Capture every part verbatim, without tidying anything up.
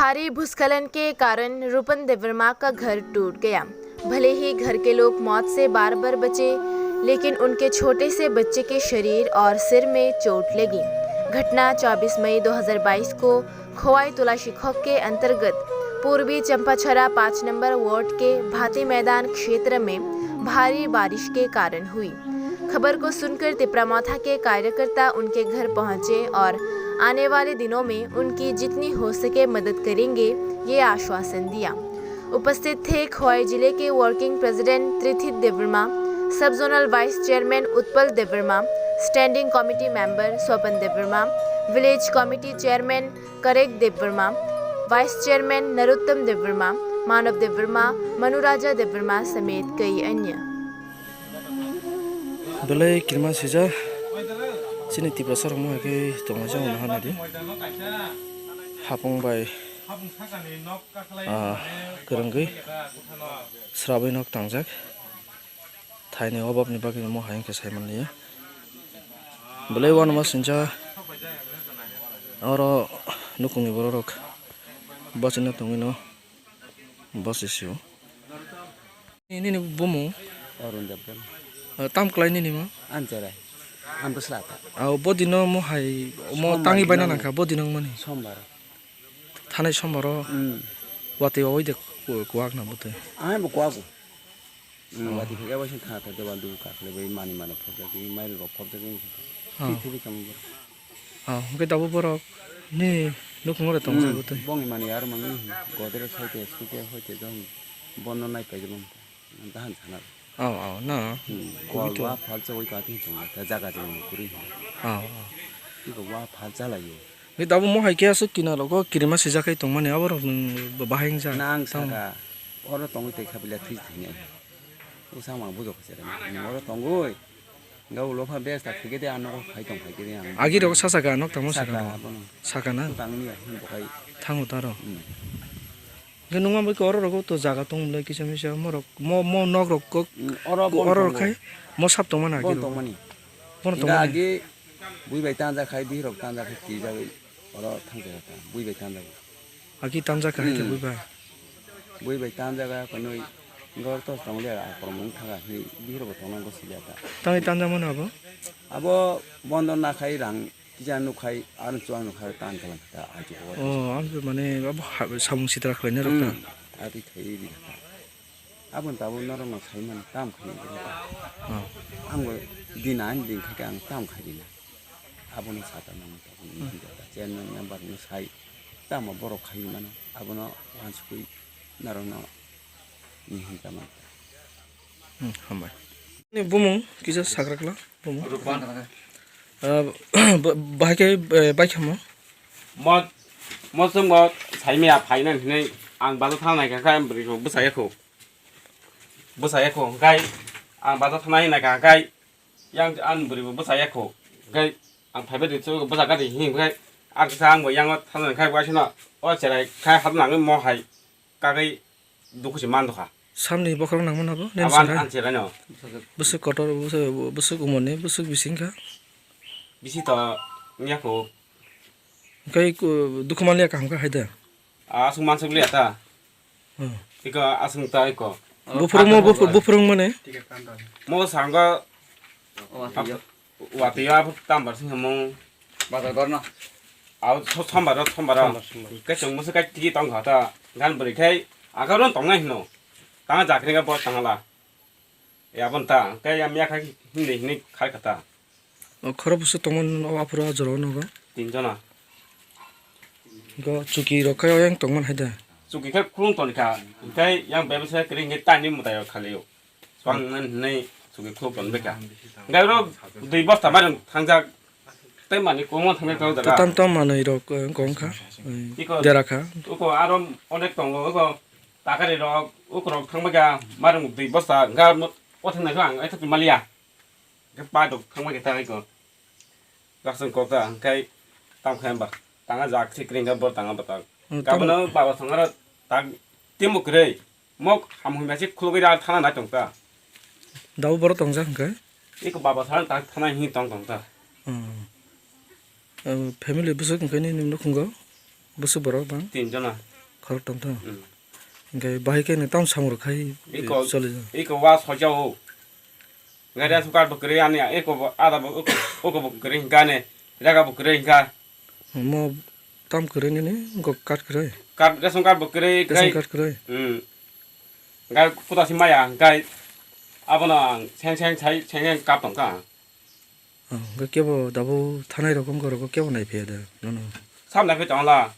भारी भूस्खलन के कारण रूपन देवर्मा का घर टूट गया। भले ही घर के लोग मौत से बार-बार बचे, लेकिन उनके छोटे से बच्चे के शरीर और सिर में चोट लगी। घटना चौबीस मई दो हज़ार बाईस को खोवाई तुलाशिखोक के अंतर्गत पूर्वी चंपाछरा पाँच नंबर वार्ड के भाती मैदान क्षेत्र में भारी बारिश के कारण हुई। खबर को सुनकर तिपरा मथा के कार्यकर्ता उनके घर पहुंचे और आने वाले दिनों में उनकी जितनी हो सके मदद करेंगे, ये आश्वासन दिया। उपस्थित थे खोवाई जिले के working president Trithit Debbarma, sub zonal vice chairman Utpal Debbarma, standing committee member Swapan Debbarma, village committee chairman Karek Debbarma, vice chairman Narottam Debbarma, Manab Debbarma, Manuraja Debbarma समेत कई अन्य। Belai kirima sijak chini Tiprasa rok mohai khe tonglaijak mano hwnwi di. Hapung bai, ah, kwrwngwi srabwi nok tangjak. Thaini obabni bagwi mohai hwnkhe sai manliya. Belai uanama sincha oro nukungni bororok bachino tongwino bachisi o. Nini bumung? Arun Debbarma. Ah, tam kwlai nini mo? Anchara. Ang bwsla ta. Ah, bodino mo hai, mo Sombar tangwi baina dino. Nangkha, bodino mani. Sombar. Thanai sombaro. Hmm. Watwi wawi de ku-, kuak na bwtwi. Ang bo kuago. Hmm, oh. Watwi phega bai thana ta deba du kakle bai mani mani phobjak, mairung rok phobjak. Oh. Thwi thwi kamo bo. Ah, hwnkhe tabuk borok ni nukhungo de tongjak bwtwi. Bongni manwi aro mangni Godrej hoite, suke hoite, jong bono nai paijak bong. Dahan sana. Oh, oh, na. Hmm, kol wa phal chawi ka tin tong, ta jaga jong kuri. Oh, oh. Iko wa phal chala yo. Ni tabuk mohai khe aswk kinaro go kirima sijak khai tongmani aborok nwng bahai wngja. Nang saka, oro tongwi tei khabila thwi thwinai. Usang mang bujok khe sere. Oro tongwi. Ga ulo pha bes ta khige de ano khai tong khai kiri ang. Agi rok sasa ga nok tamo saka. Saka abono. Saka na? Tang ni ya hin bokai. Thango taro. Hmm. Ge nungma bai ko oro rogo to jaga tong bwlai kisa misa morok mo, mo nok rok kok. Hmm, oro ko bon oro tongo. Khai mo sap tongmani agi. Bon rok tongmani. Bon tongmani. Agi bui bai tanja khai bihirok tanja khai twi jagwi oro thang jaga ta bui bai tanja. Aki tanja kahai khe bui bai. Bui bai tanja ga konwi gor to tong le a kormo wng thaga hwnwi bihirok bo tongna go sili ata. Tangwi tanja mano abo? Abo bondo na khai rang kisa nuk khai ar chuang nuk khai tan kalang ta aji ko. Oh, ang mane abo ha-, samung sitra khlai na rok ta. Hmm, ati khai ri ta. Abon tabo norok no sai man tam khai ri ta. Oh. Ang bo din an din khai ang tam khai ri na. Abono sata nang ta. Hmm. Chairman member no sai tamo borok khai mano. Abono wansukui norok no ni hinta man ta. Hmm, hambai. Ni bumung kisa sakrakla bumung. Rupan. Ah, ba-, bahai khe, eh, bai khamo. Mo, mo sung mo sai mia phai nang hinui ang bazar thang nai kha kha bwrwi rok bwsai kho. Bwsai kho kai ang bazar thang nai nai kha kai yang an bwrwi bo bwsai kho. Kai ang phai bai de chu bwsa gari hin kai ang sa ang bo yang thang nai khai bai sino o cherai khai hat nang mo hai. Kagwi dukhu se man dokha. Samni bokhorok nangmano bo, nini Abo an, saka? An se kaino. Bwswk kotor, bwswk, bwswk umorni, bwswk bising kha. Bisi to wngya kho. Hwnkhe ku-, dukhu manliya kaham kha hai da? Aswk manswk liya ta. Hmm. Iko aswk ta iko. Buphurungmo, Aswk buphu-, buphurung. Buphurung mane? Mo sanggo. Oh, aswk. Watwi o abo tambar sing hamo. Bazar gorno. Abo so-, sombar o, sombar o. Sombar, sombar. Kai chwng bwswk kai tigi tong kha ta. Gan bwrwi khai aga ron tongnai hino. Tanga jakri ga bo tangala. Ya bon ta. Kai ya miya khai hindi hindi khai kha ta. O khoro bwswk tongmani o aphuru o jora o nogo? Tin jona. Go chuki rok khai oyang tongman hai da. Chuki khai khulung toni kha. Kai yang bebsa kring khai tani mutai o khali o. Swang ngan hinui sugi khuluk ton beka. Hingke oro dui bosta mairung thangjak. Tei mani kongma thangjak tang jaga. Tam tam manui rok, eh, kong kha. Iko dera kha. Uko aro onek tongo, uko takari rok, uko rok thang beka mairung dui bosta, hingke o thang nai kha ang, ai thok maliya. Hingke pai rok thang beka ta iko. Kasing kok ta, hingke tam kha hemba. Tanga jak sikring kha bor tanga bata. Hmm, tam- Kabono baba thangaro tak timo kwrwi. Mok hamhoi bai se khulugwi da thana nai tong ta. Dau borok tongjak hwnkhe? Eko baba sa ta thana hi tong tong ta. Hmm. Eh, family bwswk hwnkhe nini nukhungo? Bwswk borok bang? Tin jona. Khoroktham tho? Hmm. Hwnkhe bahai khe nwng tamo samung rok khai Iko, choli? Iko wa soja o. Gari asuk card bo kwrwi ani, iko bo, ada bo, iko, iko bo kwrwi hwnkha ne, jaga bo kwrwi hwnkha. Omo tam kwrwi nini, iko card kwrwi? Card, ration card bo kwrwi, Ration gai-, card kwrwi? Hmm. Gai puta si maya, gai abono ang seng seng sai, seng seng kap tongkha. Oh, hwnkhe kebo dabo thanai rok wngkha rok kebo nai phiya da nono? Sam nai phi tongla.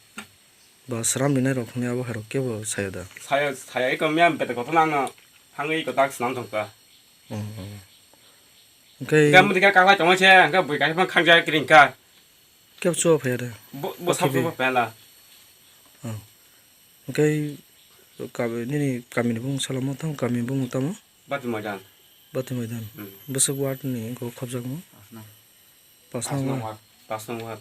Ba sram rinai rok hwnwi abo hai rok kebo saya da? Saya, saya iko miyam bete kothon ano hangwi iko dak swnam tongkha. Oh, oh. Hwnkhe Hwnkhe mudi kha kaklai tongma se, hwnkhe bui kaisa phang khakjak kring kha. Kebo chuwa phaya da? Bo, bo Bo sab khibi? Chuwa phela. Oh. Hwnkhe kami, nini kamini bung salamo tamo, kami bung tamo? Bati Maidan. Bati Maidan. Hmm. Bwswk ward ni wngkha khobjakma? Pasnang. Pasnang Pasnang ward. Ward. Pasnang ward.